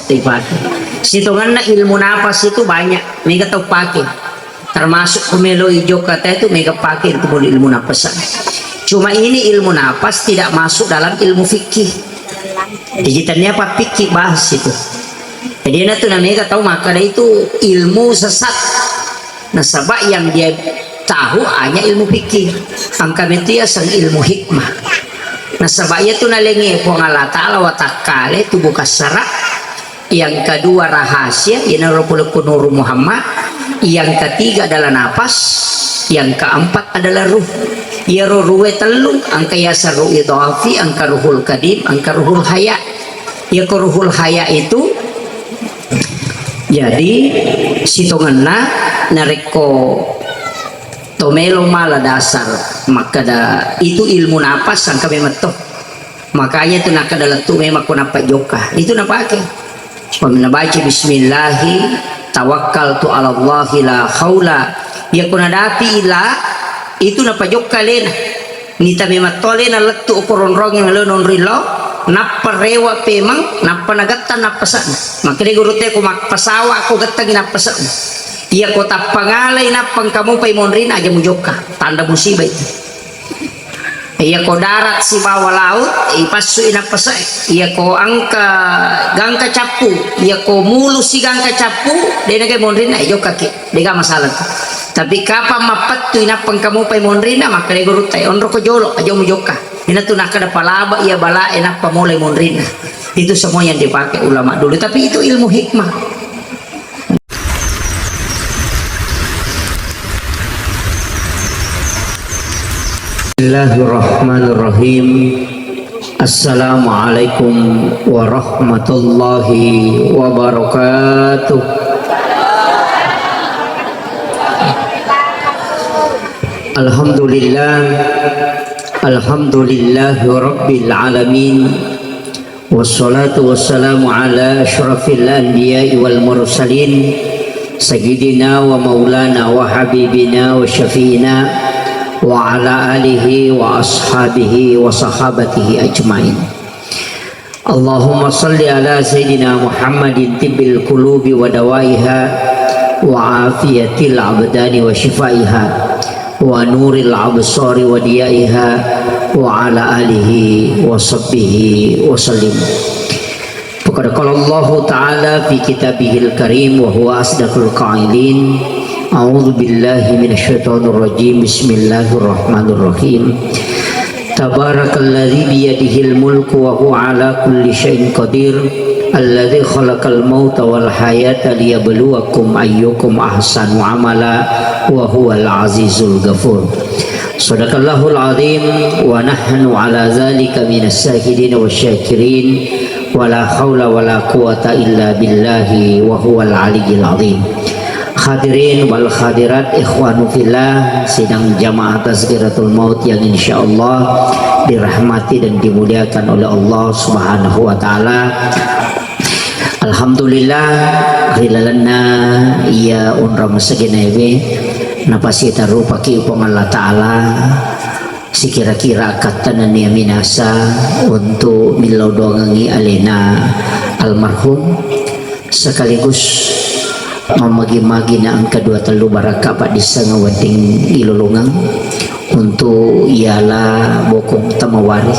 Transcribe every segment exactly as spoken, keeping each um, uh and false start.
ripake. Sitongenna ilmu napas itu banyak, mega tau pake. Termasuk ku melo i jokka te tu mega pake itu mulu ilmu napas. Cuma ini ilmu napas tidak masuk dalam ilmu fikih. Jadi tania apa fikih bahas itu. Jadi na tu na mega tau makkeda itu ilmu sesat. Nasaba yang dia tahu hanya ilmu fikih. Engka metu yaseng ilmu hikmah. Nasaba iya tu nalengnge Puang Allah Ta'ala watakkale tubuh kassara. Yang kedua rahasia, iyanaro pole ko Nuru Muhammad. Yang ketiga adalah napas. Yang keempat adalah ruh. Iyaro ruhe tellu, engka yaseng ruh idhafi, engka ruhul qadim, engka ruhul haya. Iyako ruhul haya itu, jadi sitongenna narekko to melo mala dasar makkeda itu ilmu napas, engka memetto. Makanya tu nakkeda lettu memang ko nappa jokka. Itu napake. Nabaca bismillahi tawakkaltu ala Allahi la haula. Iyako nadapi la, itu napajokka alena. Nita memang to alena lettu ko ronrongnge melo nonri lo, nappa rewa pemeng, nappa nagattang nappase'na. Makkeda guru te ko mappasawa ko gattangi nappase'na. Iyako tappa ngalai nappa engka mopai monrina aja mujokka. Tanda musibah itu. Iyako darat sibawa laut, ipassui nappase'e. Iyako engka gangka cappu, iyako mulu sigangka cappu, de nagai monrinna, eh, jokkaki, dega masalah tu. Tapi kapang mappettui nappa engka mopai monrinna, makkeda gurutta, eh, onroko jolo, aja mujokka. Ina tu nakkeda palaba iya balae nappa mulai monrinna. Itu semua yang dipakai ulama dulu. Tapi itu ilmu hikmah. Bismillahirrahmanirrahim. Assalamualaikum warahmatullahi wabarakatuh. Alhamdulillah. Alhamdulillahi rabbil alamin. Wassalatu wassalamu ala asyrafil anbiya'i wal mursalin, sayyidina wa maulana wa habibina wa syafi'ina wa ala alihi wa ashabihi wa sahabatihi ajmain. Allahumma salli ala sayyidina Muhammadin tibbil qulubi wa dawaiha wa afiyatil abdani wa shifaiha wa nuril absari wa diyaiha wa ala alihi wa sahbihi wa sallim. Faqad qala Allahu ta'ala fi kitabihil karim wa huwa asdaqul qailin. A'udzu billahi minasy syaithanir rajim. Bismillahirrahmanirrahim. Tabarakalladzi biyadihil mulku wa huwa ala kulli syai'in qadir. Alladzi khalaqal mauta wal hayata liyabluwakum ayyukum ahsanu amala wa huwal azizul ghafur. Sadaqallahul azim wa nahnu ala dzalika minas syahidin wasy syakirin. Wa la haula wa la quwata illa billahi wa huwal aliyyil azim. Hadirin wal hadirat, ikhwanu fillah, sidang jamaah tazkiratul maut yang insyaallah dirahmati dan dimuliakan oleh Allah Subhanahu wa taala. Alhamdulillah, ri lalenna iya onrang masegenaewe napasitarupaki Puang Allah Ta'ala. Sikira-kira akkatta nennia minasa untuk millau doangengngi alena almarhum, sekaligus mammagi-magi na engka dua tellu barakka paddissengeng wedding ilolongeng untuk iala bokong tamawari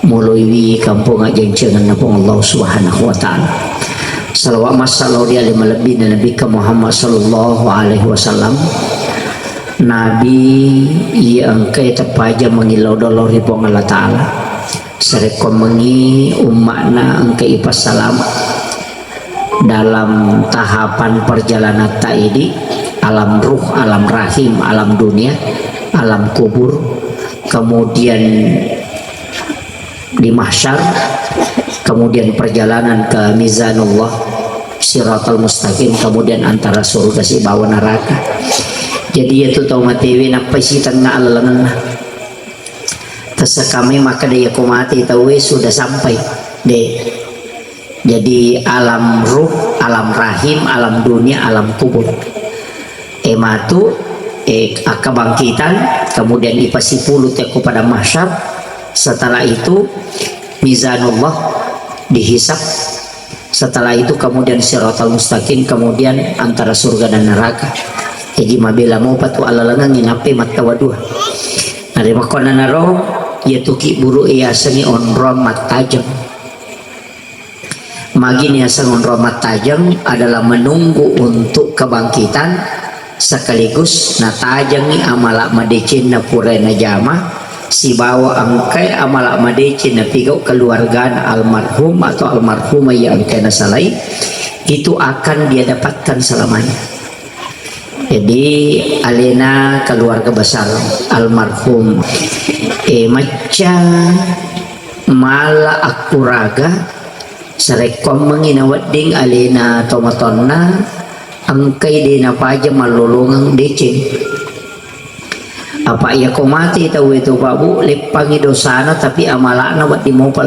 moloiwi kampong ajjancengenna Puang Allah Subhanahu wa Ta'ala. Salawat massalawa ri ale malebbina Nabikka Muhammad sallallahu alaihi wasallam. Nabi iya engkae teppaja mangillau dollo ri Puang Allah Ta'ala. Sarekkoammengngi umma'na engka ipassalama dalam tahapan perjalanan ta idi, alam ruh, alam rahim, alam dunia, alam kubur, kemudian di mahsyar, kemudian perjalanan ke mizanullah, siratal mustaqim, kemudian antara surga sibawa neraka. Jadi, iya tu tau matewe nappai sitengnga allalenna. Tesekami makkeda iya ko mate tauwe sudah sampai. De. Jadi, alam ruh, alam rahim, alam dunia, alam kubur. E matu, e, kebangkitan, kemudian ipasipulu tekko padang mahsyar. Setelah itu, mizanullah, dihisab. Setelah itu kemudian siratal mustaqim, kemudian antara surga dan neraka. Jadi mabela mopa tu alalangengngi nappai mattawa dua. Narimakkuannanaro, iyatu kibburu e yasengngi onrong mattajeng. Magi niaseng onrong mattajeng adalah menunggu untuk kebangkitan sekaligus natajengngi amala madecenna pura najama sibawa engkai amala madeceng napigau keluargana almarhum atau almarhumah yang engkai nasalai, itu akan dia dapatkan selamanya. Jadi alena keluarga besar almarhum, eh, macca mala akkuraga sarekkoammengngi nawedding alena tomatoanna engkai de napaja mallolongeng deceng. Apa iyako mate tauwe tu, Pak Bu, leppangi dosana tapi amala'na wedding mopa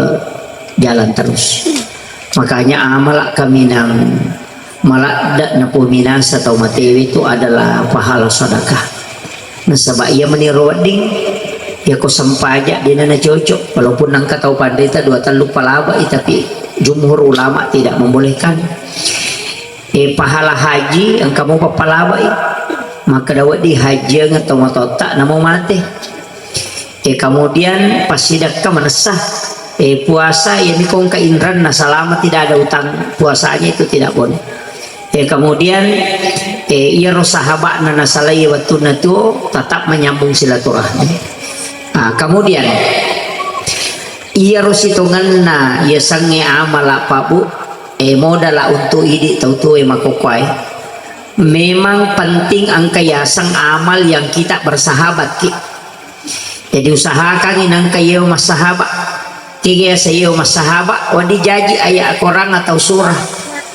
jalan terus. Makanya amala kaminang maladde napominasa tau matewe itu adalah pahala sedekah. Nasaba iya meniro wedding, iyako sempaja dena nacocok, walaupun nangka tau panrita dua tellu palabai, tapi jumhur ulama tidak membolehkan. Eh, pahala haji engka mopa palabai, makkeda wedding hajjiang tomatoatta namo mate. Eh, kemudian passidakka manessa. Eh, puasa, iyami ko engka inranna salama tidak ada utang puasanya itu tidak boleh. Eh, kemudian, eh, iyaro sahaba'na nasalai wettunna tuo tetap menyambung silaturahmi. Ah, kemudian iyaro sitongenna yasengnge amala, Pak Bu, eh, modala untuk idi tau tuoe makkokkoe. Memang penting engka yaseng amal yang kita bersahabat ki. Jadi usahakangngi nangka yeo massahaba. Kega yaseng yeo massahaba, wedding jaji ayat Quran atau surah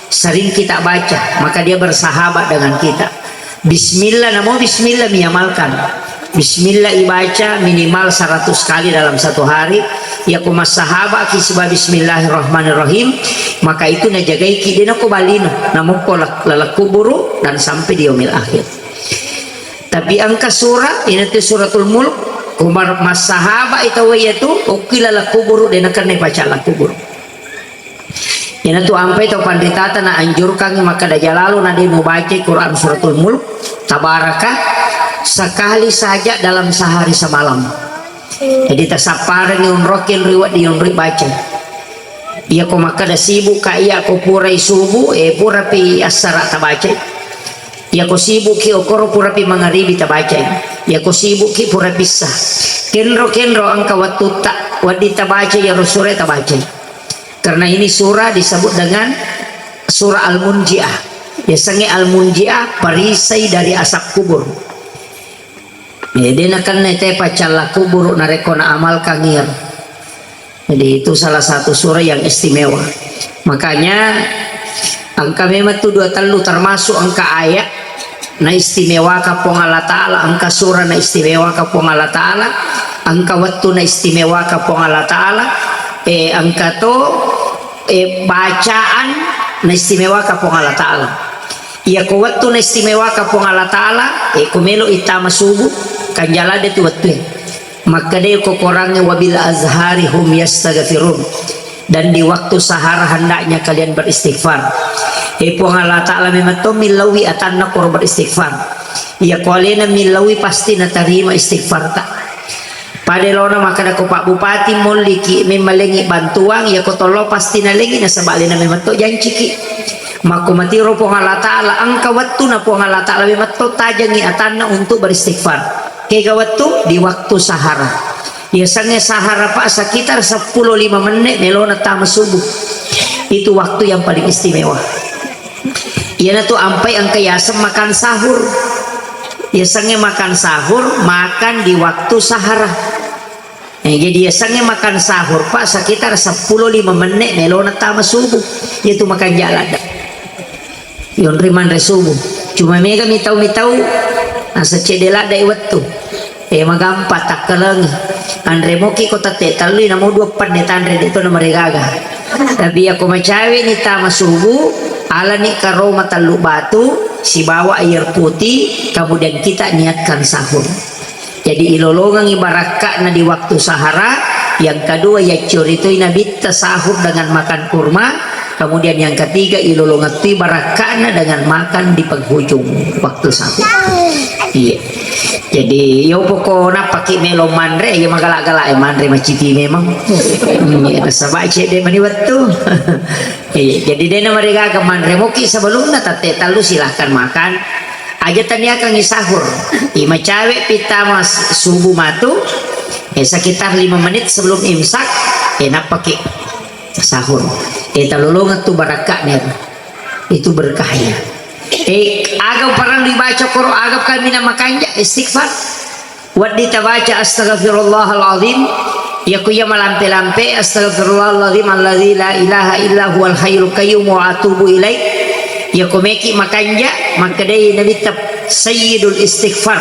sering kita baca, maka dia bersahabat dengan kita. Bismillah, namo bismillah miamalkan. Bismillah ibaca minimal seratus kali dalam satu hari. Iyako massahaba ki siba bismillahirrahmanirrahim, maka itu najagaiki, de nako balino, namo ko la-, laleng kuburu dan sampai di yaumil akhir. Tapi engka surah, iyanatu Suratul Mulk, ko mar-, massahaba i tauwe iyatu, okki laleng kuburu, de nakenna paca laleng kuburu. Iyanatu ampai tau panritata naanjurkangngi makkeda, jalalo na de mubacai Quran Suratul Mulk, Tabaraka, sekali saja dalam sehari semalam. Jadi tasapparengngi onroki onroi wedding onroi bacai. Iyako makkeda sibukka, iyako purai subuh, eh, purapi assara tabacai. Iyako sibukki okoro purapi mangaribi tabacai. Iyako sibukki pura pissa. Kenro-kenro engka wettutta, wedding tabacai iyaro sura tabacai. Karena ini surah disebut dengan surah Al-Munjiah. Yasengnge Al-Munjiah, perisai dari asap kubur. Eh, de nakenna te paccalla kuburu narekko naamalkan iyaro. Jadi itu salah satu surah yang istimewa. Makanya engka memang tu dua tellu termasuk engka ayat naistimewaka Puang Allah Ta'ala, engka surah naistimewaka Puang Allah Ta'ala, engka wettu naistimewaka Puang Allah Ta'ala, eh, engka to, eh, bacaan naistimewaka Puang Allah Ta'ala. Iyako wettu naistimewaka Puang Allah Ta'ala, eh, ko melo ittama subuh, kanjala de tu wettue. Makkedai ko Korangnge, "Wabil azhari hum yastaghfirun." Dan di waktu sahara hendaknya kalian beristighfar. Eh, Puang Allah Ta'ala memang to millaui atanna koro beristighfar. Iyako alena millaui pasti natarima istighfarta. Pada elona makkeda ko Pak Bupati molliki memmalengi bantuang, iyako tollo pasti nalengi nasaba alena memang to janciki. Makko matiro Puang Allah Ta'ala, engka wettuna Puang Allah Ta'ala memang to tajengi atanna untuk beristighfar. Kega wettu? Di waktu sahara. Yasengnge sahara, Pak, sekitar sepuluh lima menit melona tama subuh. Itu waktu yang paling istimewa. Iyanatu ampai engka yaseng makan sahur. Yasengnge makan sahur, makan di waktu sahara. Eh, jadi yasengnge makan sahur, Pak, sekitar sepuluh lima menit melona tama subuh. Iyatu makan jala da. Yonri manre subuh. Cuma mega mitau-mitau, nasa cedde ladda i wettu. Eh, magampa takkalengi. Anre moki ko tette tallui namo dua penne tanre de to na maregaga. Tapi iyako macawe ni tama subuh, alani karoma tallu batu, sibawa air putih, kemudian kita niatkan sahur. Jadi ilolongengi barakka'na di waktu sahara. Yang kedua, yaccoritoi Nabitta sahur dengan makan kurma. Kemudian yang ketiga, ilolongettui barakka'na dengan makan di penghujung waktu sahur. Iya. Jadi, yo poko nappaki melo manre, ya magala-gala, eh, manre maciti memang. Hmm, ya, nasaba cedde mani wettu. Iya, jadi dena marigaga manre moki sebelumna tette tellu silahkan makan. Aja taniakangi sahur. Imacawe pitama subuh matu, eh, sekitar lima menit sebelum imsak, eh, nappaki sahur. Eh, talolongeng tu barakka'na. Itu berkahnya. Eh, aga parellu dibaca koro, aga kaminang makanja, istighfar. Wedding tabaca astaghfirullahal azim. Yako iya malampe-lampe, astaghfirullahal azim alladzi la ilaha illa huwal hayyul qayyum wa atubu ilaih. Yako meki makanja, makkedai Nabitta sayyidul istighfar.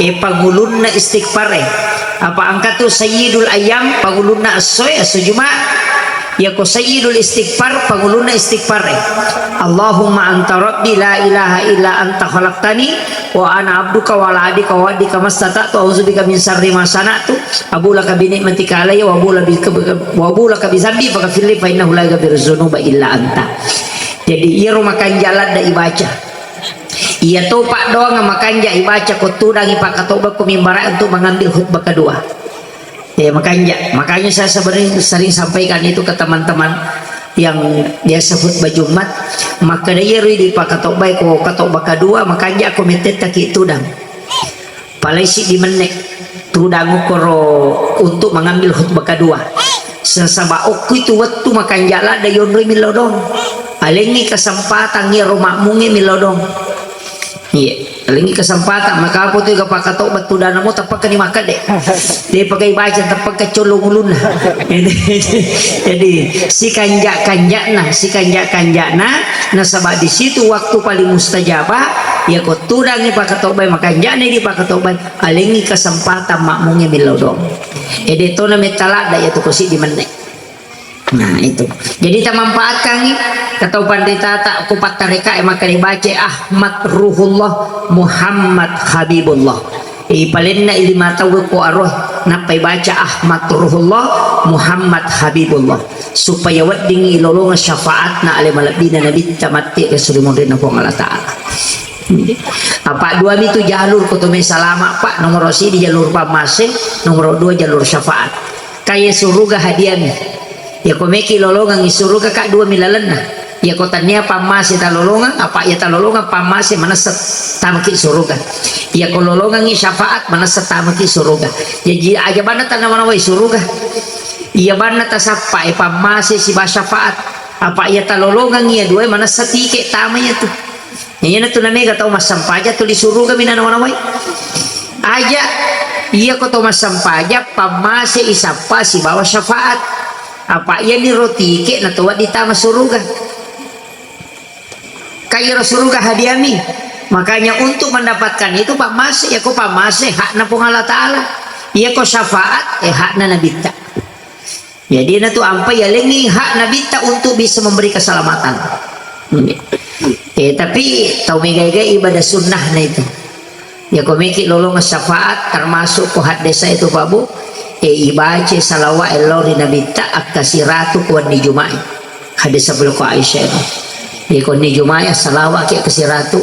Eh, pangulunna istighfar, eh. Apa engka tu sayyidul ayyam, pangulunna essoe, esso Jumat. Yako sayyidul istighfar, pangulunna istighfar, eh. Allahumma anta rabbi la ilaha illa anta khalaqtani wa ana abduka wa ala ahdika wa wa'dika mastata'tu, a'udzubika min syarri ma sana'tu, abu laka bi ni'matika alayya wa abu laka bi, wa abu laka bi dzambi faghfirli fa innahu la yaghfiru dzunuba illa anta. Jadi, iyaro makanja ladde ibaca. Iya topa doang makanja ibaca ko tudangi pakkatobba ko mimbara untuk mengambil khutbah kedua. Eh, makanja, makanya saya sering, sering sampaikan itu ke teman-teman yang biasa khutbah Jumat, makkeda iyaro idi pakkatobbai ko katobba kedua, makanja ko mettettaki tudang. Palai siddi menne tudang ukkoro untuk mengambil khutbah kedua. Sesaba okku itu wettu makanja ladde yonroi millau dong. Alengi kesempatan iyaro makmunge millau dong. Iya, alengi kesempatan, maka apa tu ga pakkatobba tudang mo tappakani makkede. De pakai baca tappaka colo ngulunna. Jadi, si kanja-kanjana, si kanja-kanjana, nasaba di situ waktu paling mustajabah, ya ko tudangi pakkatobbai, makanjana di pakkatobbai, alengi kesempatan makmunge millau dong. Ede tona metta ladde ya tu ko siddi menne. Nah, itu. Jadi, tamanfaatkangi, katau panritata, ku pattareka, e, maka dibaca Ahmad Ruhullah Muhammad Habibullah. Ipalenna lima tau ko aroh, nappai baca Ahmad Ruhullah Muhammad Habibullah. Supaya wedding ilolongeng syafaatna ale malebbina Nabitta matti ri suri monrinna Puang Allah Ta'ala. Apa dua mi tu jalur ko to me salama, Pak. Nomor sidi jalur pammase, nomor dua jalur syafaat. Kaya suruga hadiami. Yako meki lolongengngi suruga ka dua mi lalenna. Yako tania pammase talolongeng, apa iya talolongeng pammase manessa tamaki suruga. Yako lolongengngi syafaat manessa tamaki suruga. Jaji aja banna tanawa-nawai suruga. Iya banna tasappa e pammase siba syafaat. Apa iya talolongengngi iya dua manessa tike tama iya tu. Iyana tu namega tau massampaja tuli suruga mi nanawa-nawai. Aja, iya ko tau massampaja pammase isappa sibawa syafaat. Apa iya mi rotike na tau ditama suruga. Kairo suruga hadiami. Makanya untuk mendapatkan itu pammase, ya ko pammase hakna Puang Allah Ta'ala. Iya ko syafaat, eh hakna Nabitta. Jadi, na tu ampai yalengi hak Nabitta untuk bisa memberi keselamatan. Eh, tapi tau mega-ega ibadah sunnah na itu. Ya, ko meki lolong syafaat, termasuk ko haddesa itu, Pak Bu. Eh, ibaca salawat lao ri Nabitta, akka siratu ko wenni Juma'i. Haddesa pole ko Aisyah itu. Ya, ko wenni Juma'i, salawat ke, akka siratu.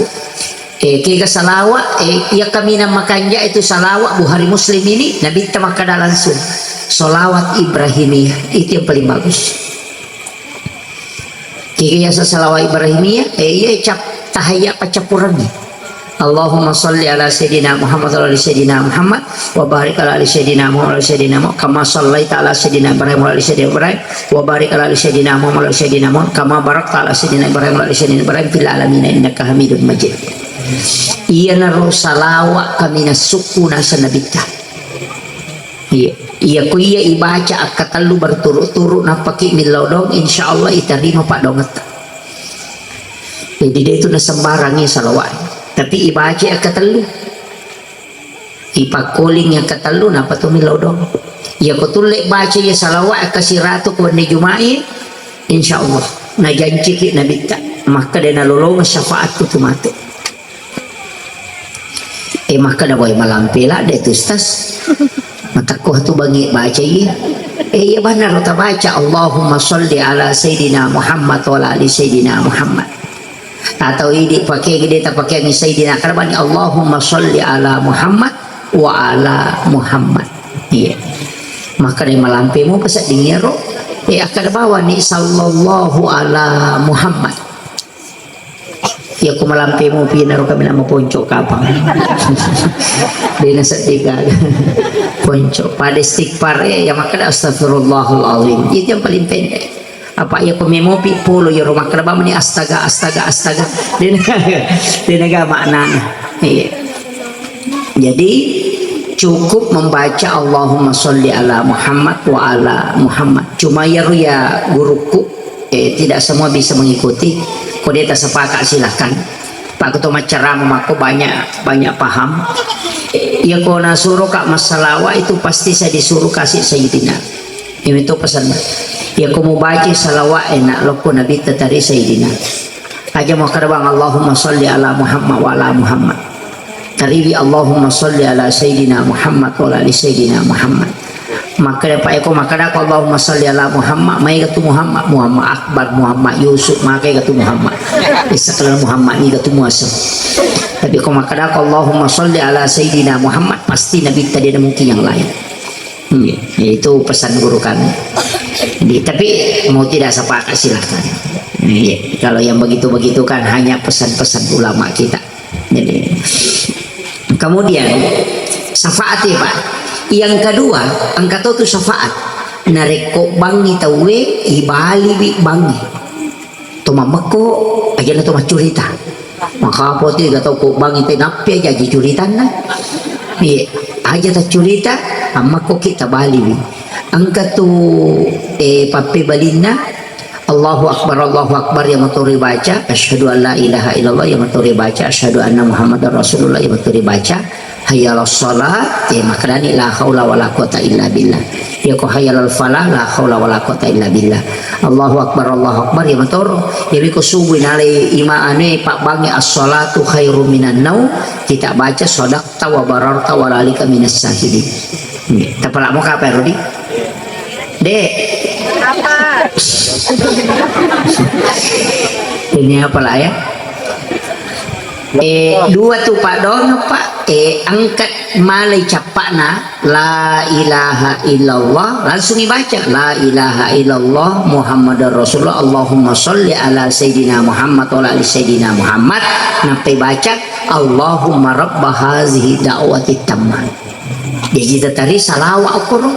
Eh, kega salawat, eh, iya kaminang makanja itu salawat Bukhari Muslim ini, Nabitta makkada langsung, salawat Ibrahimiyah, itu yang paling bagus. Kega iya sa-, salawat Ibrahimiyah, eh, iya cap-, tahayya paccappurengngi. Allahumma salli ala Sayyidina Muhammad wa ala ali Sayyidina Muhammad wa barik ala ali Sayyidina Muhammad wa ala ali Sayyidina Muhammad kama sallaita ala Sayyidina Ibrahim wa ala ali Sayyidina Ibrahim wa barik ala ali Sayyidina Muhammad wa ala ali Sayyidina Muhammad kama barakta ala Sayyidina Ibrahim wa ala ali Sayyidina Ibrahim fil alamin innaka Hamidum Majid. Iyanaro salawat kaminang sukku naseng Nabitta. Iya, iya ko iya ibaca akkatellu berturut-turut nappaki millau dong, insyaallah itarima paddongetta. Jadi de tu nasembarangi salawat. Tapi ibaca akkatellu. Ipakkoling akkatellu nappa tu millau dong. Iya ko tulle baca iya salawat akka siratu ko wenni Juma'i, insyaallah najanciki Nabitta makkada nalolongeng syafaatku tu mate. Eh, makkada boy malampe ladde tu, Ustaz. Matakko tu bangi baca iya. Eh, iya benar, tabaca, "Allahumma sholli ala Sayyidina Muhammad wa ala ali Sayyidina Muhammad." Atau idi pakai gede, ta pakai ni Sayyidina, karena bani, "Allahumma sholli ala Muhammad wa ala Muhammad." Iya. Maka dia malampe mu pasedding iyaro. Eh, akkeda bawani, "Sallallahu ala Muhammad." Iya, ko malampe mopi, naro kami nama ponco kapang. Dena sedih gaga. Ponco. Pada istighfar, eh, ya makkeda, "Astagfirullahaladzim." Itu yang paling pendek. Apa iya ko memopi polo, ya ro makkeda bamani, "Astaga, astaga, astaga." Dena gaga. Dena gaga maknanya. Iya. Jadi, cukup membaca Allahumma sholli ala Muhammad wa ala Muhammad. Cuma ya ro ya guruku, eh, tidak semua bisa mengikuti. Ko dia tak sepakat, silahkan. Pak Ketua Macerama mako banyak, banyak paham. Eh, ya ko nasuruh kak massalawa itu pasti saya disuruh kasih Sayyidina. Ini tuh pesannya. Ya ko mau baca salawat enak, loko Nabi tetari Sayyidina. Aja mau kerbang Allahumma sholli ala Muhammad wa ala Muhammad. Tariwi Allahumma sholli ala Sayyidina Muhammad wa ala ali Sayyidina Muhammad. Makkeda pa eko makkeda ko Allahumma sholli ala Muhammad, maega tu Muhammad, Muhammad Akbar, Muhammad Yusuf, maega tu Muhammad. Isa kala Muhammad ni tu muasa. Tapi ko makkeda ko Allahumma sholli ala Sayyidina Muhammad, pasti Nabi tadi ada mungkin yang lain. Hmm, itu pesan guru kami. Jadi, tapi mau tidak sepakat silahkan. Iya, kalau yang begitu-begitu kan hanya pesan-pesan ulama kita. Jadi, kemudian syafaat ya, Pak. Yang kedua, engka to tu syafaat. Narekko bangi tauwe, ibaliwi bangi. To mammekko, ajana to maccurita. Maka apa tu, gak tau ko bangi te nappe aja ji curitanna. Iya, aja ta curita, ammekko kita baliwi. Engka tu, eh, pappe balinna, Allahu Akbar, Allahu Akbar, ya maturi baca, asyhadu an la ilaha illallah, ya maturi baca, asyhadu anna Muhammadar Rasulullah, ya maturi baca, hayya 'alas shalah, ya makkedani la haula wala quwata illa billah. Ya ko hayya 'alal falah, la haula wala quwata illa billah. Allahu Akbar, Allahu Akbar, ya matoro. Ya biko subuh nalai ima anu, pabbangi as-salatu khairum minan naum, kita baca sadaqta wa bararta wa dzalika minas syahidin. Tapalamo kape Rodi? Dek. Apa? Ini apa lah ya? Eh, dua tu Pak dong, Pak. Eh, angkat malai cappakna, la ilaha illallah, langsung dibaca, la ilaha illallah Muhammadar Rasulullah, Allahumma sholli ala Sayyidina Muhammad wa ala ali Sayyidina Muhammad. Nappai baca, Allahumma rabba hazihi da'wati tammah. Jadi tetari salawa okoro.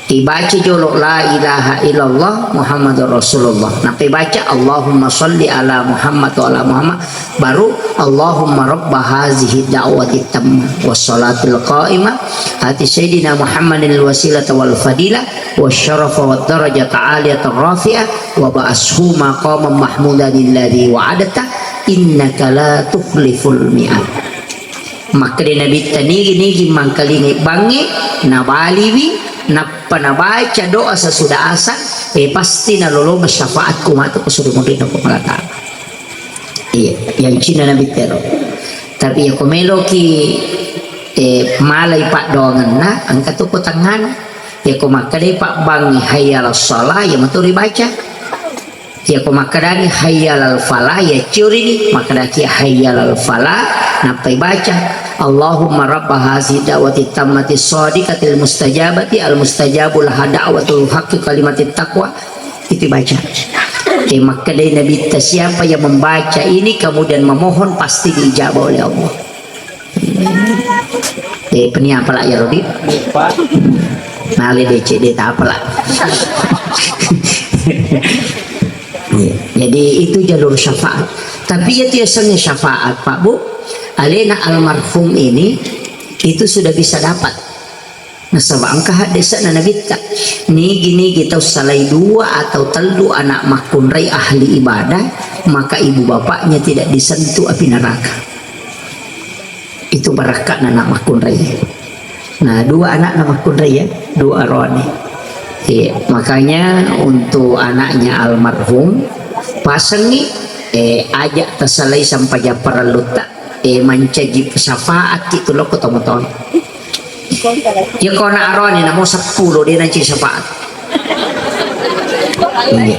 Ibaca jolo la ilaha illallah Muhammadur Rasulullah. Nappai baca Allahumma sholli ala Muhammad wa ala Muhammad. Baru Allahumma rabba hazihi da'wati tammah was salatil qa'imah ati Sayyidina Muhammadin al wasilata wal fadilah was syarafa wad darajata aliyata rafi'ah wa ba'ashu maqaman mahmudan alladzi wa'adta innaka la tukhliful mi'ad. Makkeda Nabitta, nigi-nigi mangkalingai bangnge, nabaliwi, nappa nabaca doa sesudah asar, eh, pasti nalolongeng syafaatku matu ko suri munrinna Puang Allah Ta'ala. Iya, yang cina Nabitta ro. Tapi ya ko meloki, eh, malai paddoangenna, engka tu ko tengngana. Ya ko makkedai pabbangnge hayya 'alas shalah, ya maturi baca. Iya ko makkedani hayya 'alal falah, ya ciurini makkedaki hayya 'alal falah, nappai baca Allahumma rabba hazihi da'wati tammati shadiqatil mustajabati al mustajabu laha da'watul haqqi kalimatit taqwa. Itu baca. Oke, makkedai Nabitta, siapa yang membaca ini kemudian memohon pasti diijabah oleh Allah. Eh, peni apala ya Rodi? Nale D C D ta apala. Iya, jadi itu jalur syafaat. Tapi itu ya seni syafaat, Pak Bu. Alena almarhum ini itu sudah bisa dapat. Nasaba engka haddese'na Nabitta, nigi-nigi tau salai dua atau tellu anak makkunrai ahli ibadah, maka ibu bapaknya tidak disentuh api neraka. Itu barakka'na anak makkunrai. Nah, dua anakna makkunrai ya, dua aroane. Iya, makanya untuk anaknya almarhum, pasengi, eh, aja tasalai sampajang parellutta, eh, mancaji syafaat ki tu lokko tomatoa. Iya ko na aroni namo seppulo de nanci syafaat. Iya.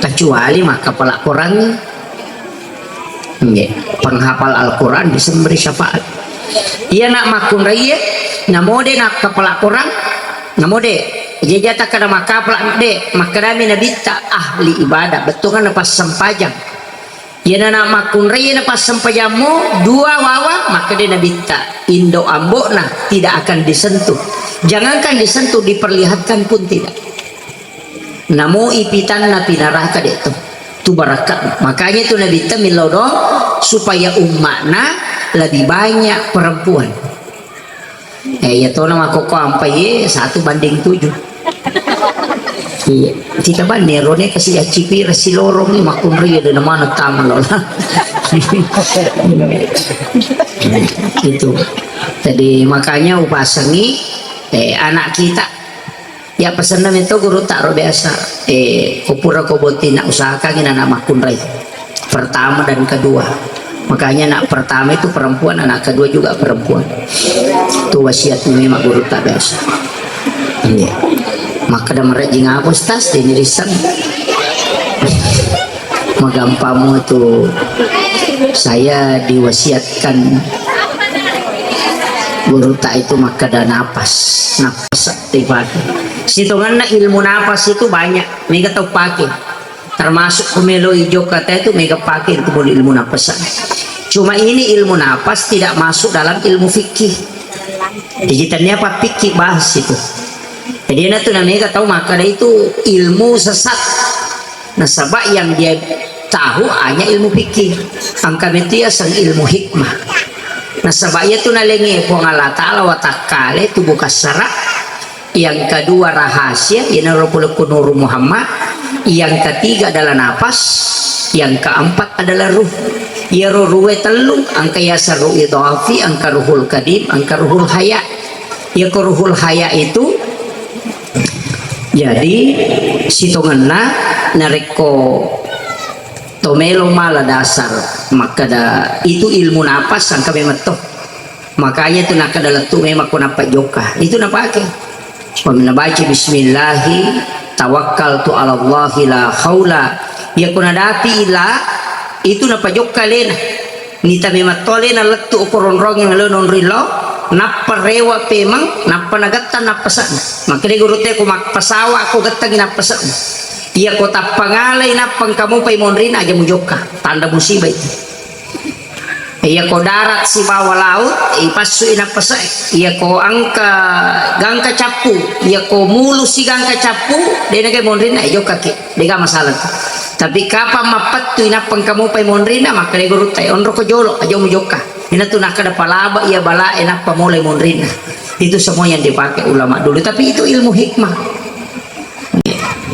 Kecuali makkapala Quran. Nggih, penghafal Al-Quran bisa memberi syafaat. Iya nak makkunraie, namode nak kepala Quran, namode. Jaja takkada makkapala de, makkedami Nabitta ahli ibadah, bettuanna passempajang. Iya nak makkunraie na passempajammu dua wawa, makkeda Nabitta, indo ambo'na tidak akan disentuh. Jangankan disentuh, diperlihatkan pun tidak. Namo ipitanna pinaraka de to. Tu barakka. Makanya tu Nabitta millau doang supaya umma'na lebih banyak perempuan. Eh, iya tona makkokko ampai, eh, satu banding tujuh. Iya, kita banding rone kasih acipi resi lorong ni makkunraie de namana tama lola. Itu. Jadi makanya upasangi, eh, anak kita. Ya, pesenna mento gurutta ro biasa. Eh, ko pura ko botting na usahakangi na anak makkunrai. Pertama dan kedua. Makanya anak pertama itu perempuan, anak kedua juga perempuan. Itu wasiat memang gurutta biasa. Iya. Makkeda merejing apa, Ustaz? Dini risang. Magampammu tu, saya diwasiatkan gurutta itu makkeda napas, napas dipake. Sitongenna ilmu napas itu banyak, mega tau pake. Termasuk pemelo ijo kata itu mega pake itu boleh ilmu napas. Cuma ini ilmu napas tidak masuk dalam ilmu fikih. Jadi tania apa fikih bahas itu. Jadi na tu na mega tau makkeda itu ilmu sesat. Nasaba yang dia tahu hanya ilmu fikih. Engka metu yaseng ilmu hikmah. Nasaba iya tu nalengnge Puang Allah Ta'ala watakkale tu bukassara. Yang kedua rahasia, iyanaro pole ko Nuru Muhammad. Yang ketiga adalah napas. Yang keempat adalah ruh. Iyaro ruhe tellu, engka yaseng ruh idhafi, engka ruhul kadim, engka ruhul haya. Iyako ruhul haya itu, jadi sitongenna narekko to melo mala dasar makkeda itu ilmu napas, engka memang to. Makanya tu nakkeda lettu memang ko nappa jokka. Itu napake. Pamina baca bismillahi tawakkaltu ala Allahi la haula. Iyako nadapi la, itu napajokka alena. Nita memang to alena lettu ko ronrong yang lo nonri lo, nappa rewa pemeng, nappa nagatta nappase'na. Makkeda gurutta ko mappasawa ko gattangi nappase'na. Iyako tappangalai nappa engka mopai monrina, aja mujokka. Tanda musibah itu. Iyako darat sibawa laut, ipassui nappase'e. Iyako engka gangka cappu, iyako mulu sigangka cappu, de nagai monrinna, eh, jokkaki. Dega masalah tu. Tapi kapang mappettui nappa engka mopai monrinna, makkeda gurutta, eh, onroko jolo, aja mujokka. Ina tu nakkeda palaba iya balae nappa molai monrinna. Itu semua yang dipakai ulama dulu. Tapi itu ilmu hikmah.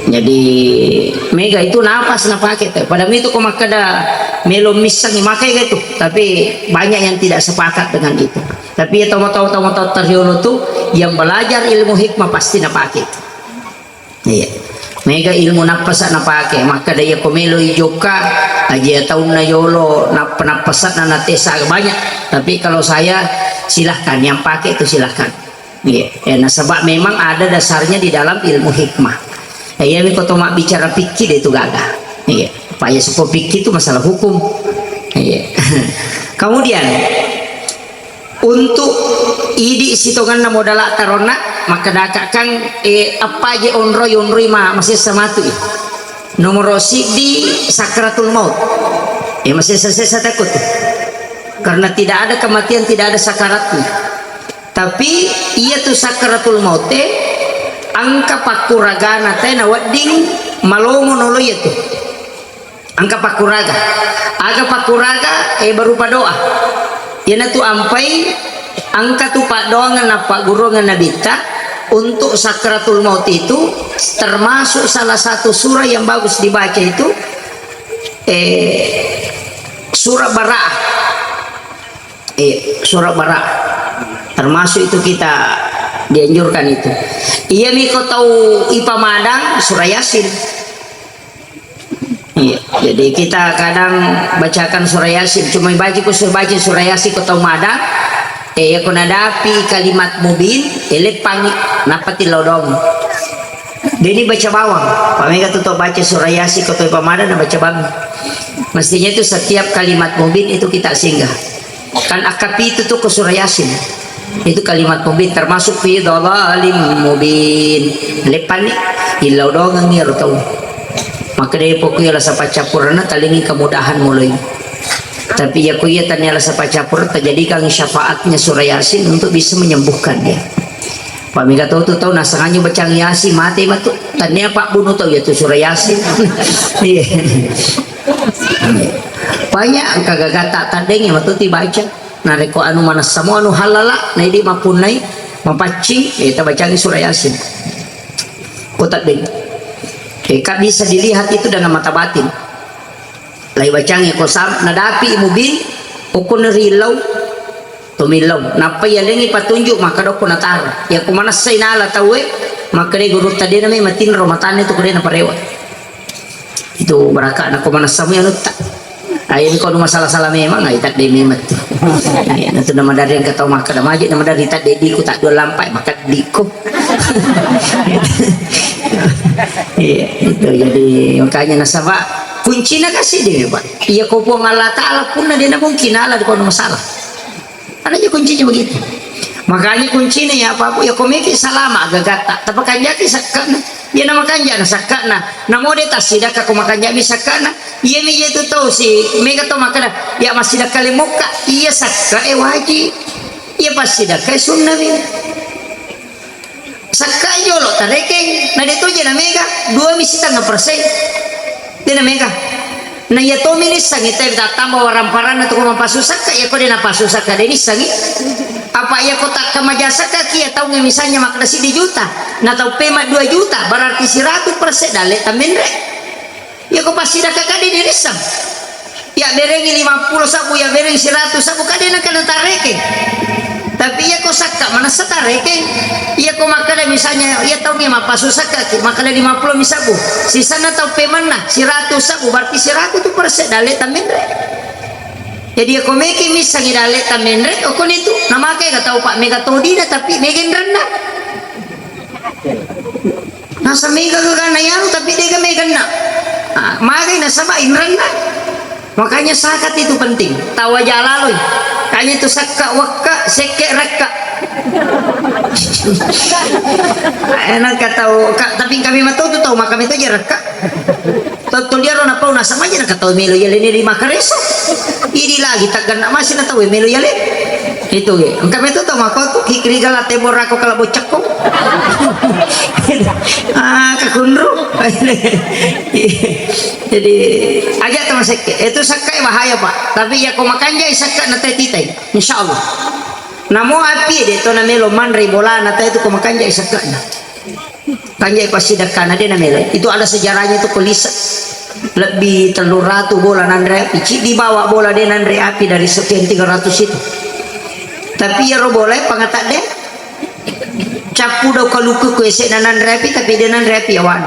Jadi mega itu napas napake te. Pada mitu ko makkeda melo missengi makai ga itu. Tapi banyak yang tidak sepakat dengan itu. Tapi ya tau-tau tau-tau tariolo tu yang belajar ilmu hikmah pasti napake itu. Iya. Mega ilmu nappasa napake. Makkeda iya ko melo ijokka aja taunna yolo nappa nappasana natesa banyak. Tapi kalau saya silahkan yang pakai itu silahkan. Iya, eh, nasaba memang ada dasarnya di dalam ilmu hikmah. Eh, iya, mi ko to mabbicara fikih de itu gaga. Iya, apa ya suko fikih itu masalah hukum. Iya. Kemudian untuk idi sitonganna modala taronna, maka daka kang, eh, apa je onroi onroi ma masessa matu. Nomor siddi sakratul maut. Eh, masessa-sessa takut. Karena tidak ada kematian, tidak ada sakaratnya. Tapi iya tu sakkaratul maute engka pakkuragana te nawedding malomo nolo iya tu. Engka pakkuraga. Aga pakkuraga, eh, berupa doa. Iyanatu ampai engka tu paddoangeng nappagguruangeng Nabitta untuk sakkaratul maut itu termasuk salah satu surah yang bagus dibaca itu, eh, surah Bara'ah. Eh, surah Bara. Termasuk itu kita dianjurkan itu. Iya miko tau ipamadang surah Yasin. Iya, jadi kita kadang bacakan surah Yasin, cuma baca ku surah, baca surah Yasin ko tau madang, Eh, yako nadapi kalimat mubin, eh, leppangi, nappa tillau doang. Deni baca bawang. Pamega tu tau baca surah Yasin, ko toi pamada na baca bawang. Mestinya itu setiap kalimat mubin itu kita singgah. Kan akapi itu tuh ke surah Yasin. Itu kalimat mubin, termasuk fi dhalalim mubin. Leppani, illau doang ngi tau. Maka deh pokoknya rasa pacapuranna talingi kemudahan mulai. Tapi ya ku iya tania rasa pacapuran terjadikan syafaatnya surah Yasin untuk bisa menyembuhkan dia. Pamega tau tu tau nasangannya bacang Yasin mati matu. Tania pak bunuh tau ya tu surah Yasin. Iya. Banyak engka gagata taddengi matu ti baca. Narekko anu manessamo anu halala, na idi mappunnai, mapaccing, eh, tabacangi surah Yasin. Ko taddeng. Eh, ka bisa dilihat itu dengan mata batin. Lai bacangi ko sam, nadapi mubin, okko nerillau, tomillau. Nappa yalengi patunjuk, maka dokko nataro. Ya ko manessai nala tauwe, maka de guru tadena me matinro matanne tu ko de naparewa. Itu baraka'na ko manessamu anutta. Ayo ko nu masalah-salah memang, ayo tadde memang tu. Ayo na tu nama dari yang ketawa maka da maji nama dari tadde diku tak dua lampai maka diku. Iya, itu jadi makanya nasaba kuncina kasih deh, Pak. Iya ko Puang Allah Taala punna de na mungkin ala ko nu masalah. Ana je kuncinya begitu. Makanya kuncinya ya apa ya komiki salama gagatta. Tapi kanjaki sakkana. Dia nama kanja na sakkana. Namo de tassidakka ko makanjami sakkana. Iya mi je tu tau si mega to makana ya massidakka lemokka. Iya sakka e wajib. Iya passidakka e sunna mi. Sakka jolo tarekeng, na de toje na mega, dua mi sitengah persen. De na mega. Na iya tomi nissangi te tattamba waramparanna tu ko mapasu sakka, iya ko de napasu sakka de nissangi. Apa iya ko takka maja sakka kia taunge misalnya makna siddi juta, na tau pema dua juta, berarti siratu persen dalle tammenre. Iya ko passidakka kade dirisseng. Iya berengi lima puluh sabbu, iya berengi siratu sabbu, kade na kena tareke. Tapi iya ko sakka manessa tareke. Iya ko makkada misalnya iya taunge mappasu sakka ki, makkada lima puluh mi sabbu. Sisana tau pemanna siratu sabbu, berarti siratu tu persen dalle tammenre. Jadi iya ko meki missangi dalle tammenre, okoni tu. Namake ga tau pak mega todina tapi mega inrenna. Nasa mega gagana yanu tapi dega meganna. Ah, magai nasaba inrenna. Makanya zakat itu penting. Tawaja laloi. Kanya itu sakka wakka, sekke rakka. Enak kata, tapi kami matu tu tahu makam itu aja rakka. Tau-tau liaro napau nasamaja nakatau melo yaleni ri makareso. Idi lagi tagganna masi natau melo yale. Itu ge. Engka meto tau makotu kikri gala tebo rako kala boccakko. Ah, kakunru. Jadi aja tau masekke. Itu sakkai bahaya, Pak. Tapi ya ko makanjai sakka na tetitai. Insyaallah. Namo api de to na melo manre bolana ta itu ko makanjai sakka na. Kanjai passidakkana de namelo. Itu ada sejarahnya itu ko lisa. Lebbi tellu ratu bola nanre api. Ciddi bawa bola de nanre api dari sekian tiga ratus itu. Tapi iyaro bola e pangata de. Cappu dau kaluku ko ese na nanre api tapi de nanre api awan.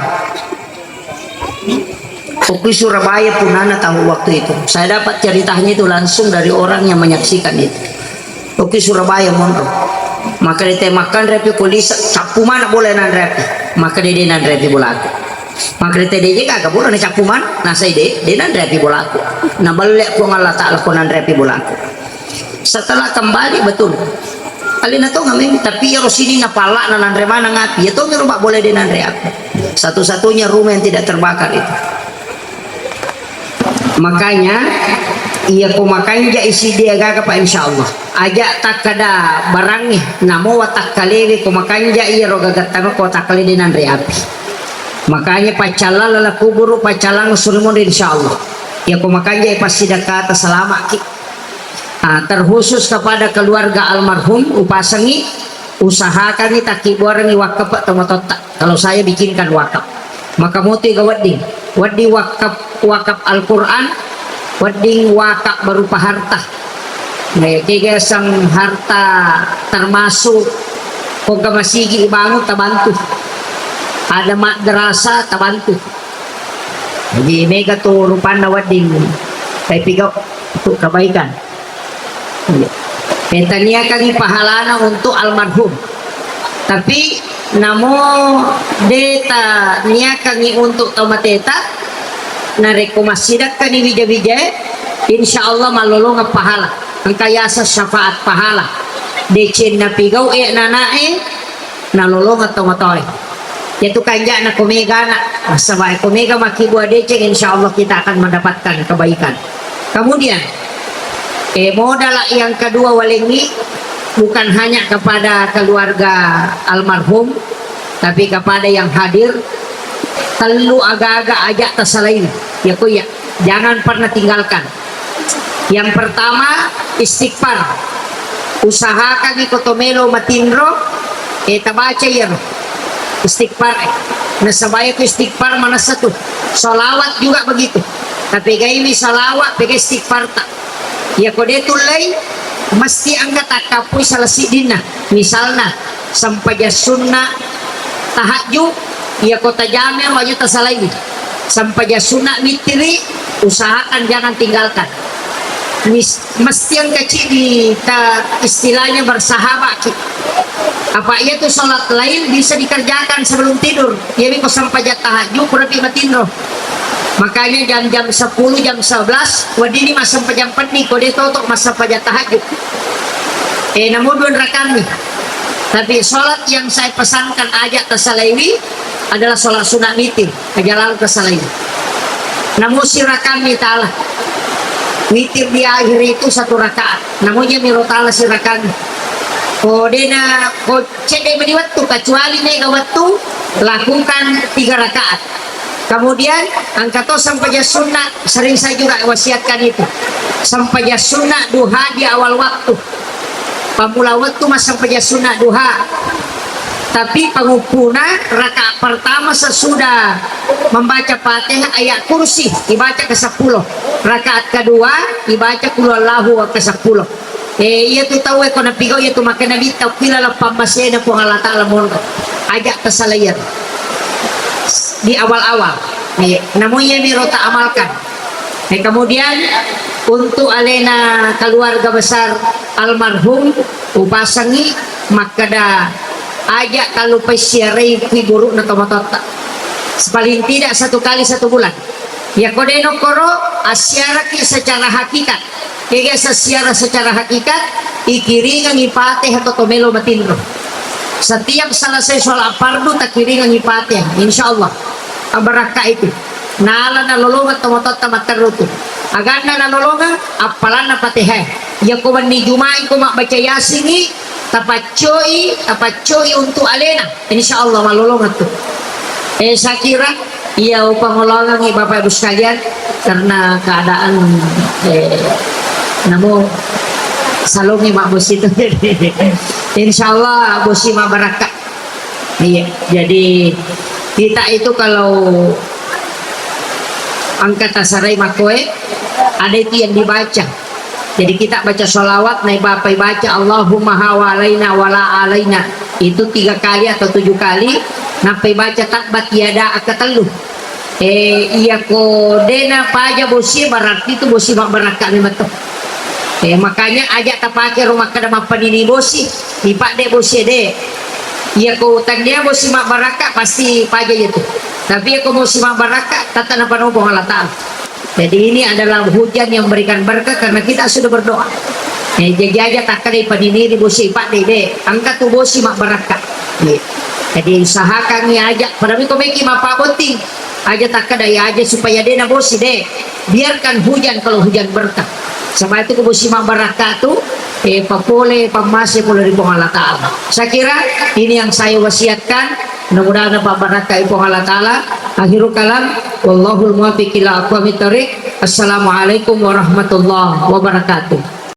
Okui Surabaya punana tahu waktu itu. Saya dapat ceritanya itu langsung dari orang yang menyaksikan itu. Okui Surabaya monro. Maka de te makanre api ko lisa, cappu mana bola nanre api. Maka de de nanre api bolaku. Maka de te de je gaga bola na cappu mana, nasai de, de nanre api bolaku. Na belle Puang Allah Taala ko nanre api bolaku. Setelah kembali betul. Alena to ngameng, tapi iyaro sini na pala na nanre mana ngapi. Ya to miro boleh de nanre api. Satu-satunya rumah yang tidak terbakar itu. Makanya iya ko makanja isi dia gaga Pak insyaallah. Aja takkada barangnge namowa takkalewe ko makanja iya ro gagattama ko takkale de nanre api. Makanya paccallang lala kuburu paccallang surimonde insyaallah. Iya ko makanja passidakata salamaki. Ah, terkhusus kepada keluarga almarhum upasangi usahakangi takkibuarangi wakaf tomatotta. Kalau saya bikinkan wakaf. Maka motu ga wedding. Wedding wakaf, wakaf Al-Quran, wedding wakaf berupa harta. Nah, kega sang harta termasuk koga masigi ibangun tabantu. Ada madrasah tabantu. Jadi mega tu rupanna wedding. Tapi kau tu kebaikan. Iya. Taniakangi pahalana untuk almarhum. Tapi namo de taniakangi untuk tau mateta, narekko massidekkani wija-wijae, insya Allah mallolongeng pahala. Engka yaseng syafaat pahala. Deceng napigau e nanae, nalolongeng tomatoe. Yatu kanja'na ko mega anak, nasaba ko mega makkibua deceng, insya Allah kita akan mendapatkan kebaikan. Kemudian, eh, modal yang kedua walengngi bukan hanya kepada keluarga almarhum, tapi kepada yang hadir, tellu aga-aga aja tasalai. Ya ko iya, jangan pernah tinggalkan. Yang pertama, istighfar. Usahakan iko to melo matinro, eh, tabaca iyaro istighfar, eh. Nasaba iko istighfar manessa tu. Salawat juga begitu. Tapi gaiwi salawat, pega istighfar tak. Iya ko de tullei, mesti angka takkappui salah siddinna. Misalna, sempajang sunna tahajju, iya ko tajame wajib tasalai. Sempajang sunna mitiri, usahakan jangan tinggalkan. Mis-, mesti engka ceddi ta istilahnya bersahabat ki. Apa iya tu salat lail bisa dikerjakan sebelum tidur. Iya mi ko sempajang tahajju, purapi matinro. Makanya jam-jam sepuluh, jam sebelas, weddinni massempajang penni, ko de toto massempajang tahajju. Eh, namu dua rakaat ni. Tapi salat yang saya pesankan aja tasalaiwi adalah salat sunat witir. Aja lalu tasalai. Namu sirakammi tala. Witir di akhir itu satu rakaat. Namu je miro tala sirakammi. Ko dena, ko cedde meni wettu, kecuali mega wettu, lakukan tiga rakaat. Kemudian, angka to sempajang sunna, sering saya juga wasiatkan itu. Sempajang sunna duha di awal waktu. Pammula wettu massempajang sunna duha. Tapi panguppuna rakaat pertama sesudah membaca Fatihah ayat kursi, dibaca ke sepuluh. Rakaat kedua dibaca Qul Huwallahu ke sepuluh. Eh, iya tu tau e ko napigau iya tu makkeda Nabitta, "Ukkila lappang masena Puang Allah Ta'ala monro." Aja tasalaier di awal-awal. Eh, namu iya miro ta amalkan. Eh, kemudian untuk alena keluarga besar almarhum, upasangi makkeda aja talupai siarai kuburukna tomatoatta. Paling tidak satu kali satu bulan. Iya ko de nokkoro, assiaraki secara hakikat. Kega sessiara secara hakikat, ikiringengi Fatihah to, to melo matinro. Setiap selesai sholat fardu, takiringengi Fatihah. Insya Allah, barakka itu. Nala nalolongeng tomatoatta matteru tu. Aganna nalolongeng, appalanna Fatihah. Iya ko wenni Juma'i ko mabbaca Yasingi, tapaccoi, tapaccoi untuk alena. Insya Allah malolongeng tu. Eh, saya kira iya upangolongengi Bapak Ibu sekalian karena keadaan, eh, namu salongi mak bos itu. Jadi insya Allah bosi mak barakka. Iya, jadi kita itu kalau angka tasarai makoe, ada itu yang dibaca. Jadi kita baca sholawat, naik bapak baca Allahumma hawa alaina wala alaina. Itu tiga kali atau tujuh kali, nappai baca tabbat yada aka tellu. Eh, iya ko dena paja bosi, berarti itu bosi mak barakka memang to. Eh, makanya aja tapake rumah kada mappanini bosi, dipak de bosi de. Iya ko tania bosi mak barakka pasti paja itu. Tapi iya ko bosi mak barakka, tata napanopong Allah Ta'ala. Jadi ini adalah hujan yang memberikan berkah karena kita sudah berdoa. Eh, jadi aja takkeda ipaniniri bosi ipak de, de. Angka tu bosi mak barakka. Iya. Jadi usahakan ya aja. Padahal ko meki mapabotting. Aja takkeda ya aja supaya de na bosi de. Biarkan hujan kalau hujan berkah. Sama itu ko bosi mak barakka tu, eh, papole, pamase pole ri Puang Allah Ta'ala. Saya kira ini yang saya wasiatkan. Mudah-mudahan apa barakka Puang Allah Ta'ala. Akhirul kalam. Wallahul muwaffiq ila aqwamit thariq. Assalamualaikum warahmatullahi wabarakatuh.